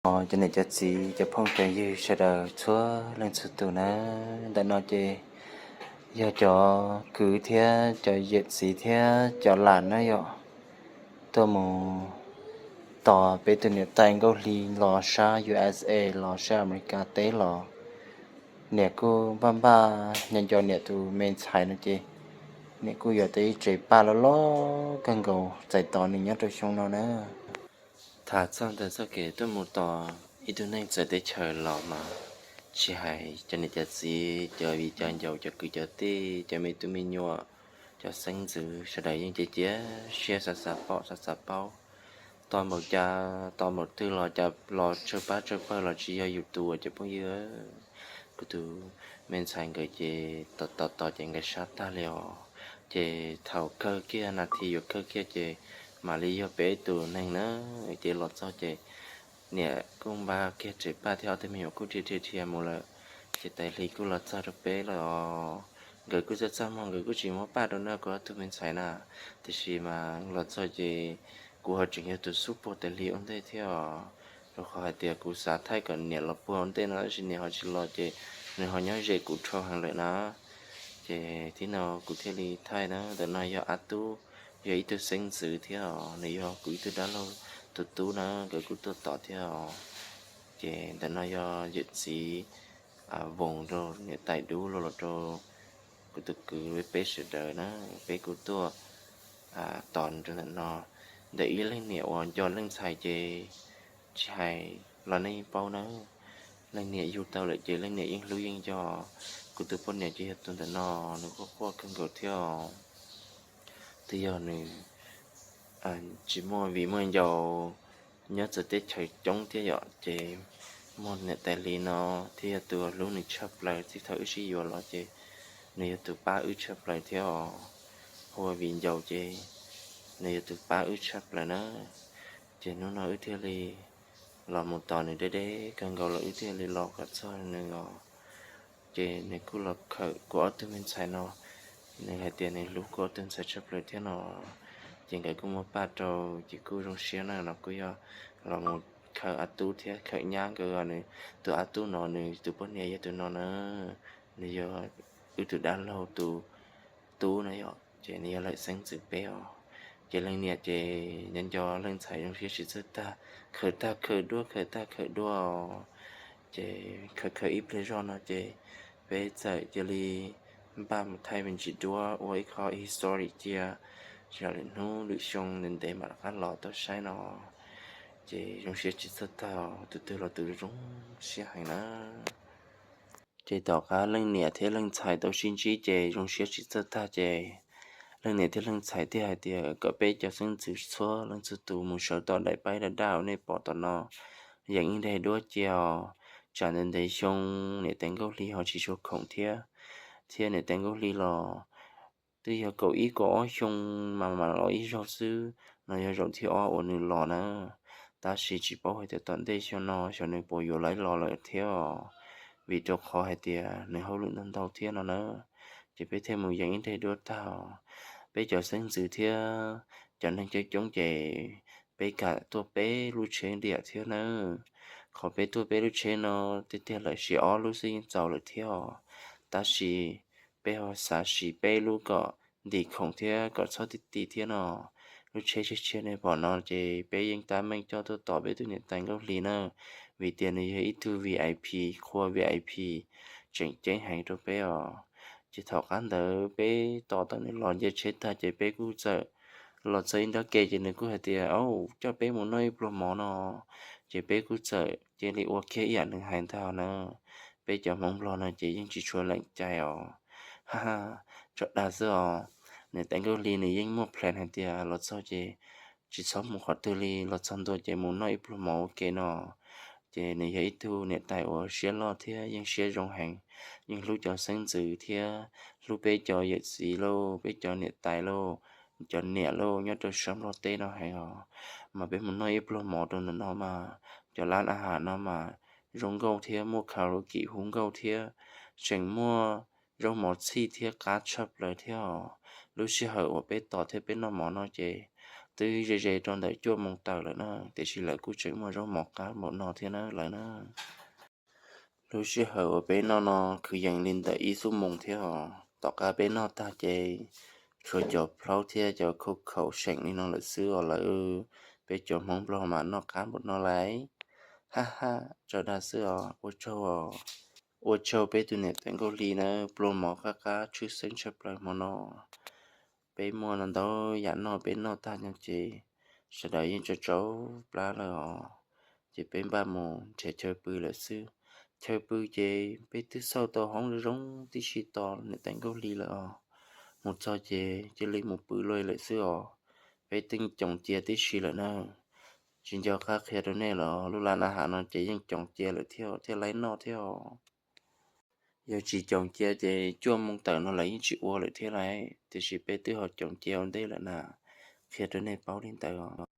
Cov niam cov txiv cov phooj cov ywg sawv daws txhua leej txhua tus na, ntawm no ces yog cov kwv thiab cov yawm txiv thiab cov lam na yom, tuaj mus tos peb tus niam tais Nkauj Hli los sab U S A los sab Amelikas teb los, niam kuj npaj npaj nyob nco niam tus me ntxhais no ces niam kuj yuav tau ib tsev paj loj loj kawg nkaus txais tos nws nyob rau xyoo no na. Tham txog ntawm txoj kev tuaj mus tos ib tug neeg txawv teb chaws los mas tsis hais cov niam cov txiv, cov viv cov ncaus, cov kwv cov tij, cov me tub me nyuam, cov xeeb ntxwv sawv daws yeej cia cia siab xav xav pom xav xav paub. Tos npaum cas tos npaum twg los cas los tsawg pab tsawg pawg los tsis yog yus tus cov phooj ywg. Kuv tus me ntxhais nkawd ces tos tos tos ces nkawd sab tag li os. Ces thaum kawg kiag nas this yuav kawg kiag ces mam li yog peb tus neeg na, ces los txog ces niam kuj npaj kiag tsev paj thiab ob tug me nyuam kuj dhia dhia dhia mus lawm. Ces tais hli kuj los txog rau peb lawm os. Nkawd kuj txaj txaj muag, nkawd kuj tsis muab paj rau na kuv ob tug me ntxhais na, tiam sis mas los txog ces kuv ho tseem yog tus xub puag tais hli ua ntej thiab os. Rau qhov hais tias kuv xav thaij kom niam los puag ua ntej no tab sis niam ho tsis los ces nws ho nyob ze kuv dhau heev lawm na. Ces tib no kuv thiaj li thaij na, ntawm no yog Ab Tub, yog ib tug xeeb ntxwv thiab os, nws yog kuv ib tug dab laug tus tub na, nkawd kuj tuaj tos thiab os. Ces ntawm no yog yawm txiv Voos rau niam tais Dub los rau kuv tus kwv, peb sawv daws na, peb kuj tuaj tos rau ntawm no. Ntawm ib leej niam uas nco leej ntxhais ces tsis hais los nej yeej paub na, leej niam yug tau lawm ces leej niam yeej hlub yeej nco. Kuv tus poj niam ces yog tus ntawm no, nws quaj quaj kawg nkaus thiab os. Twb yog nws tsis muaj viv muaj ncaus nyob txawv teb chaws coob thiab yom, ces muaj niam tais hli no thiaj yog tus hlub nws tshaj plaws. Txij thaum wb sib yuav los ces nws yog tus pab wb tshaj plaws thiab os. Hu ua viv ncaus ces nws yog tus pab wb tshaj plaws na. Ces hnub no wb thiaj li los mus tos nws deb deb kawg nkaus los wb thiaj li los kom txog nws os. Ces nws kuj los khawm kuv ob tug me ntxhais no, nws hais tias nws hlub kuv ob tug ntxhais tshaj plaws thiab no. Ces nkawd kuj muab paj rau, ces kuj zoo siab na, no kuj yog los mus khawm Ab Tub thiab khawm nyab nkawd. Nws tus Ab Tub no nws tus poj niam yog tus no na, nws yog wb tus dab laug tus tub na yom, ces nws yog lawm xeeb ntxwv peb os. Ces leej niam ces nco nco leej ntxhais zoo siab tsis txawj tag, khawm tag khawm dua khawm tag khawm dua os. Ces khawm khawm ib pliag zog no ces peb txawm cia li npaj mus thaij me ntsis duab ua ib qho history cia, tsis yog lwm hnub lwm xyoo ntev ntev mam rov qab los tuaj saib no. Ces zoo siab tsis txawj tag, tus twg los tus zoo siab heev na. Ces tom qab leej niam thiab leej ntxhais tau sib ntsib ces zoo siab tsis txawj tag ces leej niam thiab leej ntxhais thiaj hais tias kom peb cov xeeb ntxwv txhua leej txhua tus mus sawv tom daim paib daj daj uas nej pom tom no, yeem ib daim duab cia os. Tsam ntev ntev xyoo niam tais Nkauj Hli ho tsis tshua khoom thiab, thiab niam tais Nkauj Hli los twb yog kaum ib kaum ob xyoo mas mam los ib zaug xwb, no yog zaum thib ob uas nws los na. Tab sis tsis paub hais tias tom ntej xyoo no xyov nws puas yuav laiv los lawm thiab os, vim rau qhov hais tias nws hauj lwm ntau ntau thiab no na. Ces peb thiaj mus yeem ib daim duab tag os. Peb cov xeeb ntxwv thiab cov neeg coob coob ces peb kam tuaj peb lub tsheb diam thiab nawb. Qhov peb tuaj peb lub tsheb no tiag tiag lawm sis ob lub xwb yeej txaus lawm thiab os. Tab sis peb ho xav siv peb lub kom ntim khoom thiab kom txhob ti ti thiab no. Lub tsheb tshiab tshiab nej pom no ces peb yeej tab meeg coj tuaj tos peb tus niam tais Nkauj Hli na, vim tias nws yog ib tug V I P, qhua V I P tseem ceeb heev rau peb os. Ces thaum qab ntawd peb tos tau nws los nce tsheb tag ces peb kuj txawm los txog ib nrab ke ces nws kuj hais tias, Au, coj peb mus noj ib pluag mov no. Ces peb kuj txawm cia li ua kiag ib yam nws hais ntag na. Peb cov Hmoob Nplog no ces yeej tsis tshua lees cai os. Ha, tso dag xwb os. Niam tais Nkauj Hli nws yeej muaj plan hais tias los txog ces tsis txhob mus qhov twg li, los txog ntua ces mus noj ib pluag mov ua ke no. Ces nws yog ib tug niam tais uas siab loj thiab yeej siab zoo heev, yeej hlub cov xeeb ntxwv thiab hlub peb cov yawm txiv lauj, peb cov niam tais lauj, cov niam lauj, nyob rau sab Nplog teb no heev os. Mas peb mus noj ib pluag mov rau ntawm no mas cov lab a has no mas zoo nkauj thiab muaj karaoke hu nkauj thiab tseem muaj zaub mov txhij thiab qab tshaj plaws thiab os. Lub sij hawm uas peb tos thiab peb noj mov no ces Twb ze ze rau ntawm cuaj moos tawm lawm na, tiam sis lawv kuj tseem muaj zaub mov qab npaum no thiab na lawv na. Lub sij hawm uas peb noj no kwv yees li ntawm ib xuab moos thiab os. Tom qab peb noj tag ces tshuav cov plaub thiab cov khau khaum seem li no lawm xwb os lawv. Peb cov Hmoob Nplog mas noj qab npaum no lauj. Ha ha, tso dag xwb os. Ua tsaug, ua tsaug peb tus niam tais Nkauj Hli na, pluag mov qab qab tshwj xeeb tshaj plaws hmo no. Peb muaj ntau yam noj, peb noj tag no ces sawv daws yeej tsau tsau plab lawm os. Ces peb npaj mus nrhiav chaw pw lawm xwb. Chaw pw ces peb twb xauj tau hoob zoo tib si tos niam tais Nkauj Hli lawm os. Mus txog ces cia li mus pw luaj lawm xwb os. Peb twb coom cia tib si lawm na. Tsis nco qab qhia rau nej los lub lab na hav no ces yeej coom cia lawm thiab thiaj laib noj thiab os. Yog tsis coom cia ces cuaj moos tawm no lawv yeej tsis ua lawm thiab lauj, tiam sis peb twb ho coom cia ua ntej lawm na, qhia rau nej paub li ntawd os.